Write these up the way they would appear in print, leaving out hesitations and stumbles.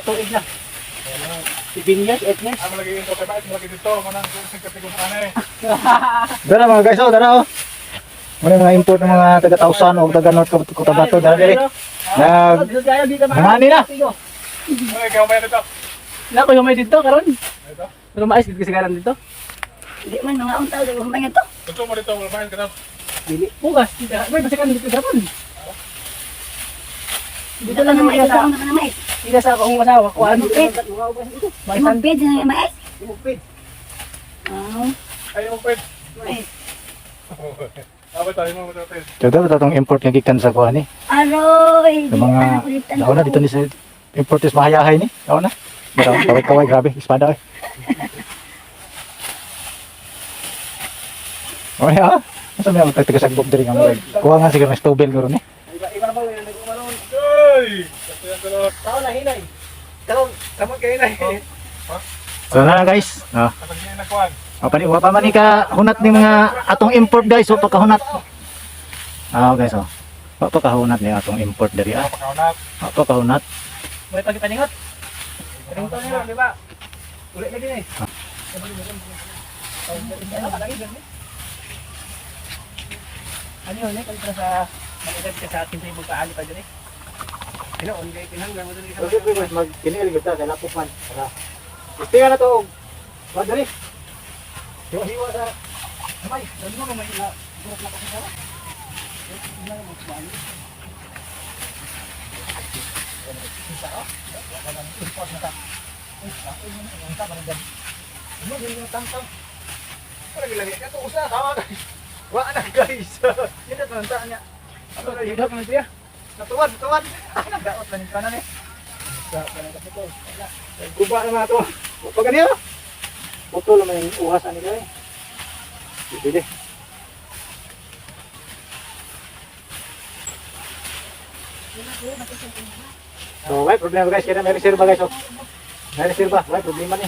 tuig na. 7 years, 8 years. Ah, malagi yung kay Bait, malagi dito, manang sa katigon ane. Dara mga guys, oh, dara oh. Muna mga import ng mga taga Tausan o taga North Cotabato dara diri. Nag Nangani na. Ay, ikaw may dito. Na ko yung may dito karon. Dito. Pero mais gid kasagaran dito. Di man mga unta sa humay to. Gusto mo dito, wala ka na. Dili bugas. May basikan dito gapon. Dito lang naman ito ang naman mais. Ila sa akong asawa kuan. Mugpid. Maisan. Mugpid na mais. Mugpid. Ah, Ay, mo pwede. mais. Abot tayo mo mo pwede. Daw tatong import nga gikan sa kuan ni. Aroy, Sa mga daw na dito ni sa import is mahayahay ni. Daw na. Dara kaway-kaway grabe espada oy. Oy ha. Asa may ang taga-sagbok diri nga murag. Kuha nga siguro ng stobel guro ni. Iba iba na ba yung nag-umaron. Ay! Kasi ang dalawa. Tao na hinay. Tao, samot kayo na. So na guys. Ah. Kapag hindi na kuan. O pani wa pa man ni ka hunat ni mga atong import guys, wa pa kahunat. Ah guys oh. Wa pa kahunat ni atong import diri ah. Pakaunat. Wa pa kahunat. May pagkipaningot. Paningot niyo, di ba? Uli lagi ni. Ano yun eh, kontra sa mag-edad ka sa atin sa ibang kaali pa dyan eh. Ano, on kay kinahanglan mo dun sa Okay, okay, mag kiniil gyud ta kay lapok man. Tara. Gusto na to. Wa diri. Hiwa-hiwa sa May, sabi mo may na durok na kasi sa. Wala gilagi ka to usa tama guys. Wa na guys. Yun na taan niya. Ano, yun na siya. Natuwad, natuwad. Nagdaot na ni kanan eh. Guba na mga to. Wa pa ganiya. Putol man yung uhas ani kay. Pwede. So, why problema guys? Kaya may reserva guys. Oh. May reserva. Why problema ni?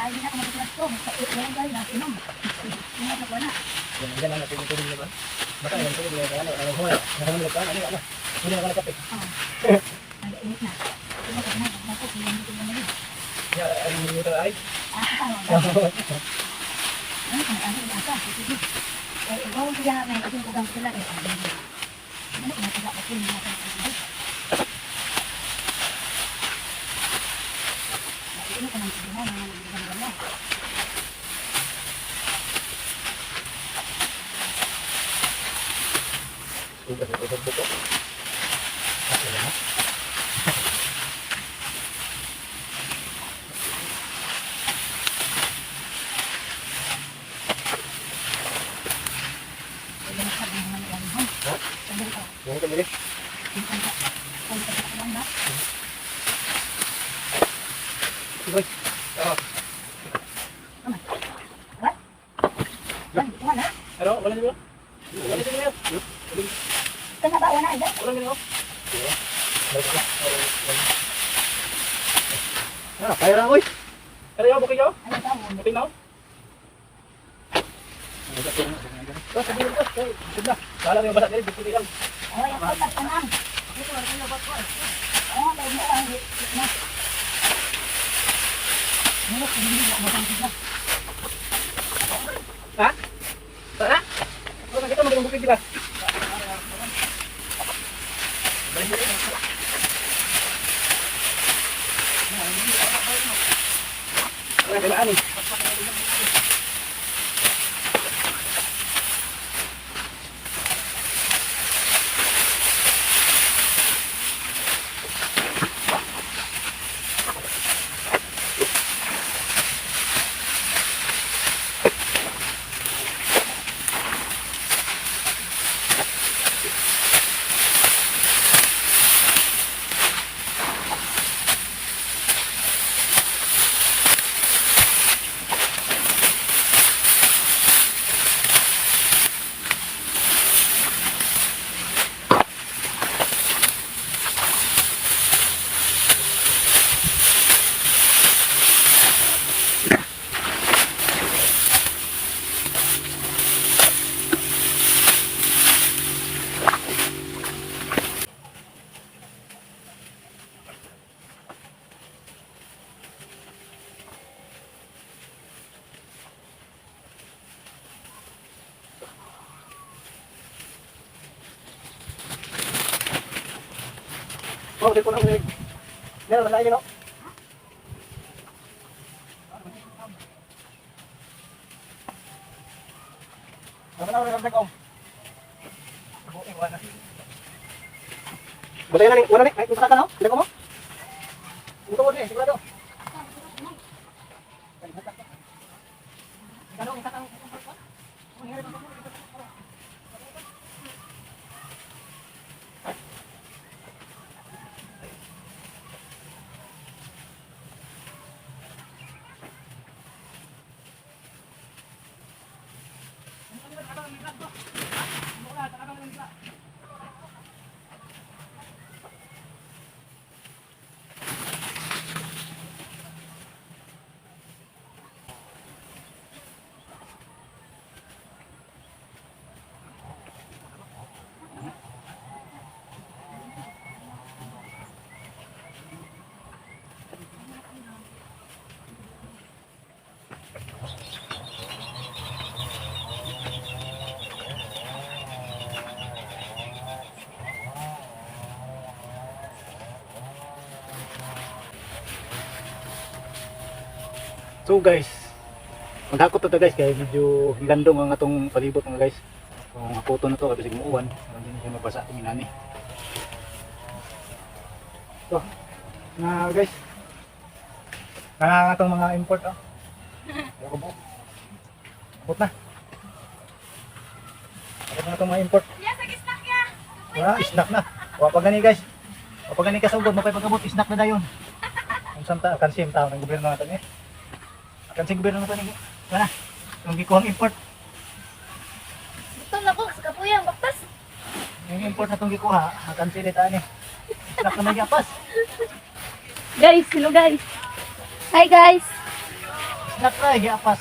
Ah, hindi na ako matutunan to. Sa ulan tayo na inom. Ingat na ko na. Ay, init na. Ingat na, naku, hindi ko na yun. Ah, tama. Ano, ano, ano, asa? Sige. Eh, ikaw ang kaya may itong kugang sila. Eh, ano, ano, ano, ano, ano, ano, ano, ano, ano, ano, ano, ano. Yung kami. Ano? Wala niyo? Wala niyo? Kana ba wala ida? Wala niyo? Ah, kaya ra oy. Kaya bukid yo? Ano tao? Bukid na. Tapos sabihin ko, sud na. Wala niyo basa diri, bukid lang. Oh, ya ko tanang. Oh, dai mo ang na. Ano ko hindi ko matang. Ha? Ha? Wala kita magandang bukid di ba? Wala kailangan eh. Oh, di ko na ulit. Meron na yun, no? Dapat na ulit ang om. Buti na ni, wala ni, ay, kung ka no? Hindi ko mo? Ito mo ni, sigurado. So guys, maghakot na to guys kay medyo gandong ang atong palibot mga guys. Kung hakoton na to kasi umuuwan, aron din siya mabasa atong inani. So, na guys. Na atong mga import oh. Ayoko po. Abot na. Abot na atong mga import. Wala, snack na. Wa pa gani guys. Wa pa gani kasugod, mapay pagabot, snack na dayon. Kung saan ta, kansim tao ng gobyerno natin eh. Kansim gobyerno natin eh. Wala. Yung gikuhang import. Gutom na ko sa kapuyang baktas. Yung import na itong gikuha, kansil ita ni. Snack na nagyapas. Guys, hello guys. Hi guys. Snack na, giapas.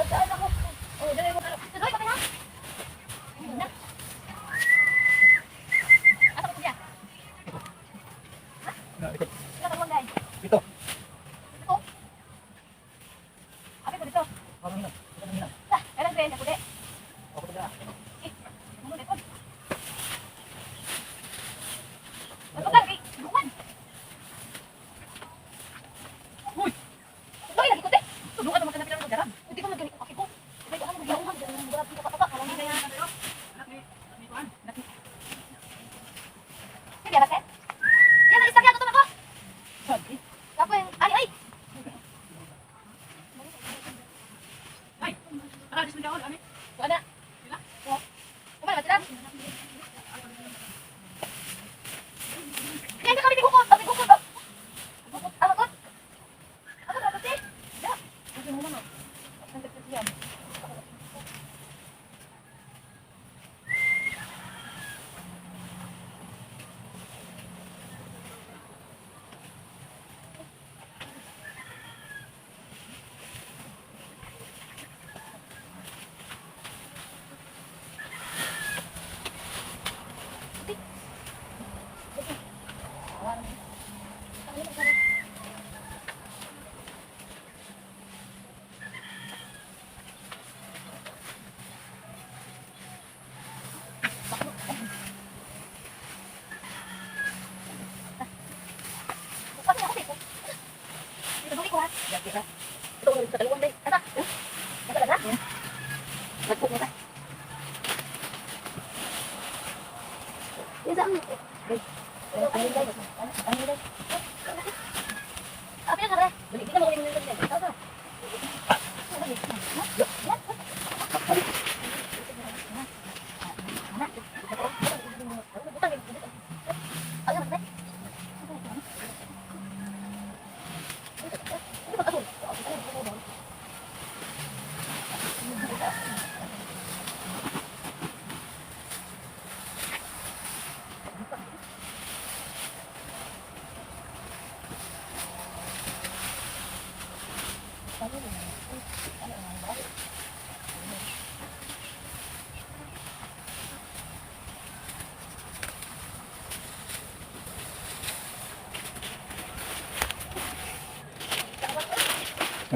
Saan ako? Oh, dali mo. Tuloy ka na. Na. Asa ko niya? Na, ito. Sila ka guys. Ito. Ito. Abi ko dito. Parang hina. Ito na hina. Ta, elan rin ako de. Ako na. Eh, ano dito? Ano ka? Eh, buwan. Uy. Tuloy lagi ko de. Tulungan naman ka na pinang garam. Hindi ko magani ko. Ito ko sa kaluwang day. Ata. Ata na. Nagpuk na ta. Yes, ang. Day. Ay, day. Ay, day. Apa yang kare? Balik kita mau ngomongin tadi. Tahu tahu.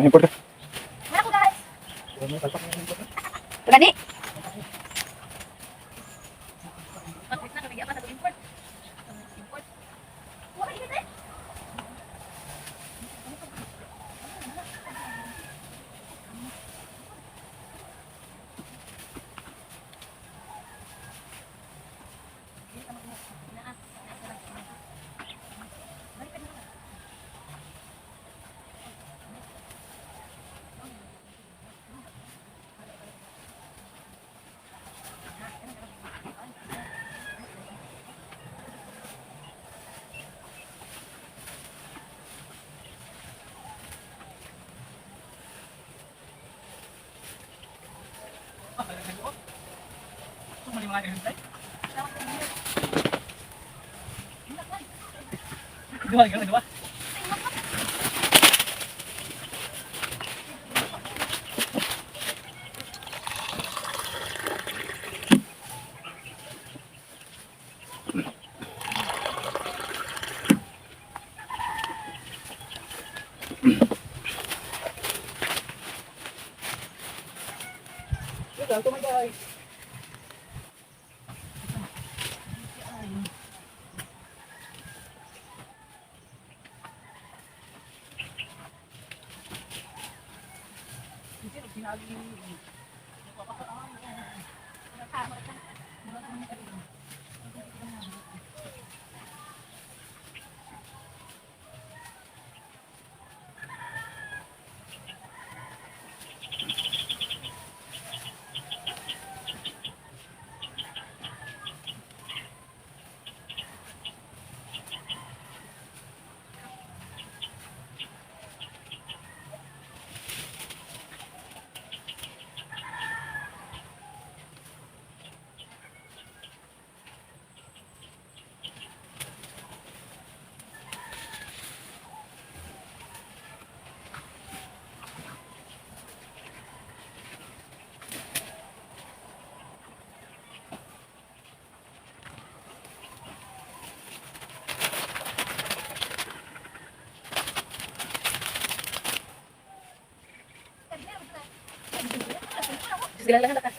Ang import ka. Mana ko guys? Gani. Dua, dua, dua. Sige lang lang ka.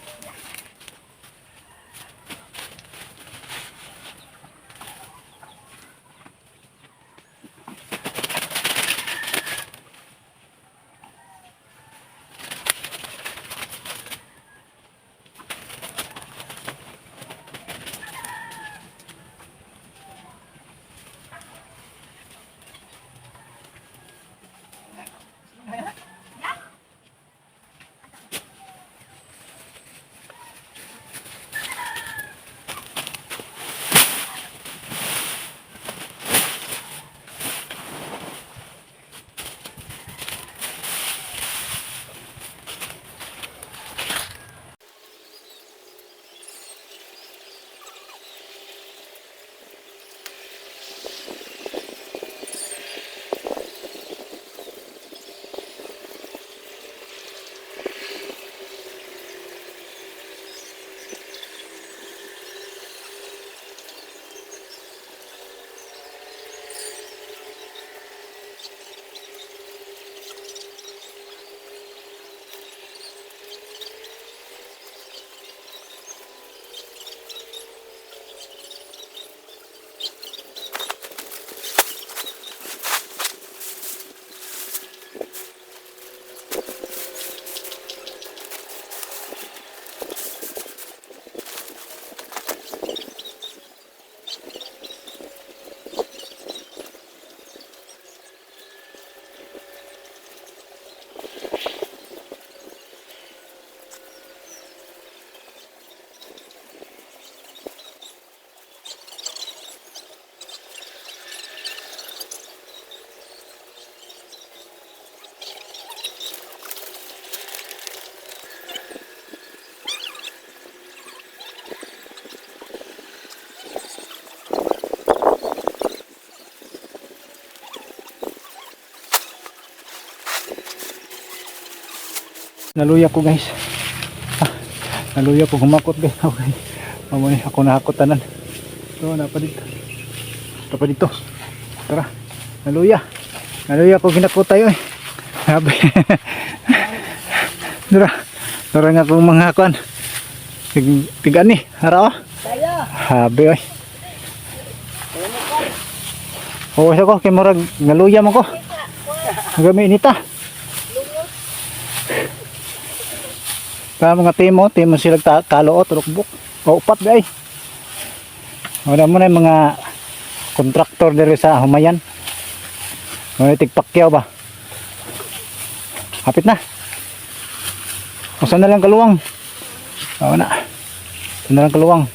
Naluya ko, guys. Ah, naluya ko humakot, guys. Okay. Mamo ni ako nahakot tanan. So na pa dito. Ito pa dito. Tara. Naluya. Naluya ko ginakot tayo eh. Sabi. Dara. Dara nga kong mga kuan. Tig ni. Hara oh. Habi oy. Oo, sa ko kay murag naluya man ko. Gami inita. Pa mga timo, timo sila kaluot, rukbok. O upat di ay. Wala mo na yung mga kontraktor diri sa Humayan. Mga tigpakyaw ba? Hapit na. Usa na lang kaluwang. Oo na. Usa na lang kaluwang.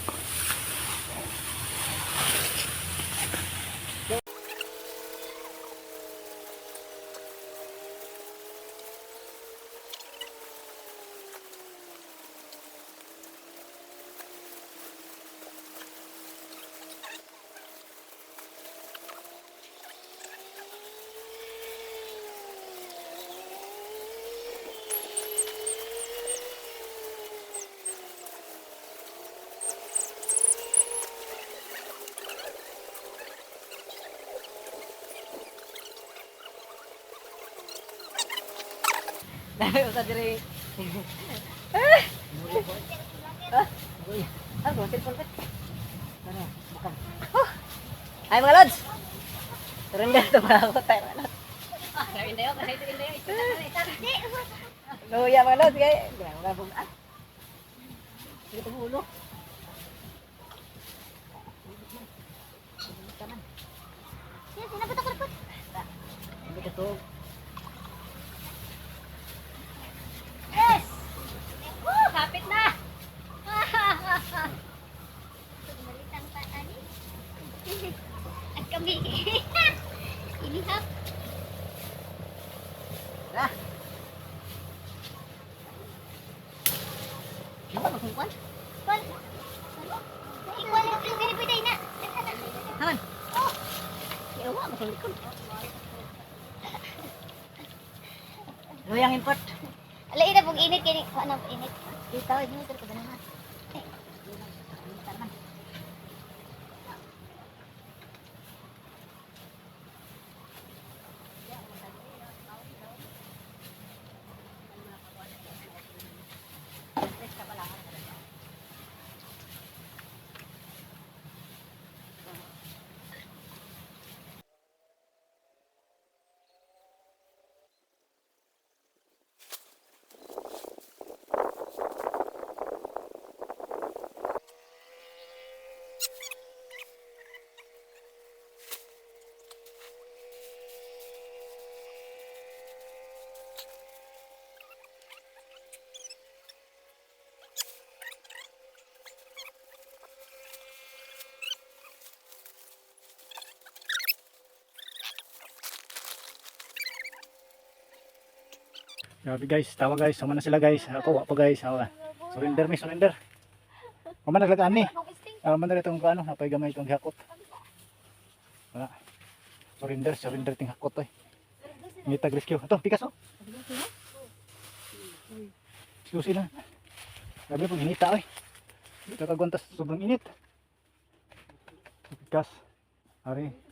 Dahil sa diri. Ah, ah, cellphone pa. Ano, bukang. Oh. Ay mga lods. Surrender to mga ako tayo mga lods. Luya mga lods kay. Grabe bung ah. Sige tumulo. Hindi ka to. Yes! Woo! Kapit na! Pagmalitang pa, ani. At kami, inihap. Ah. Kwan? Ikuan lang yung ganito na. Haman. Oh! Yawa, makulikod. Luyang import. Alay na pong init kini, kuan na pong init. Dito, init ko ba naman? Eh, Grabe guys, tawa guys, sama na sila guys. Ako, wa pa guys. Ako. Surrender mi, surrender. Kuman naglagaan ni. Ah, man na itong ano, napay gamay itong hakot. Wala. Surrender, surrender ting hakot oy. Ngitag rescue. Ito, pikas oh. Excuse na. Grabe pag inita oy. Dito kagwantas sobrang init. Pikas. Ari.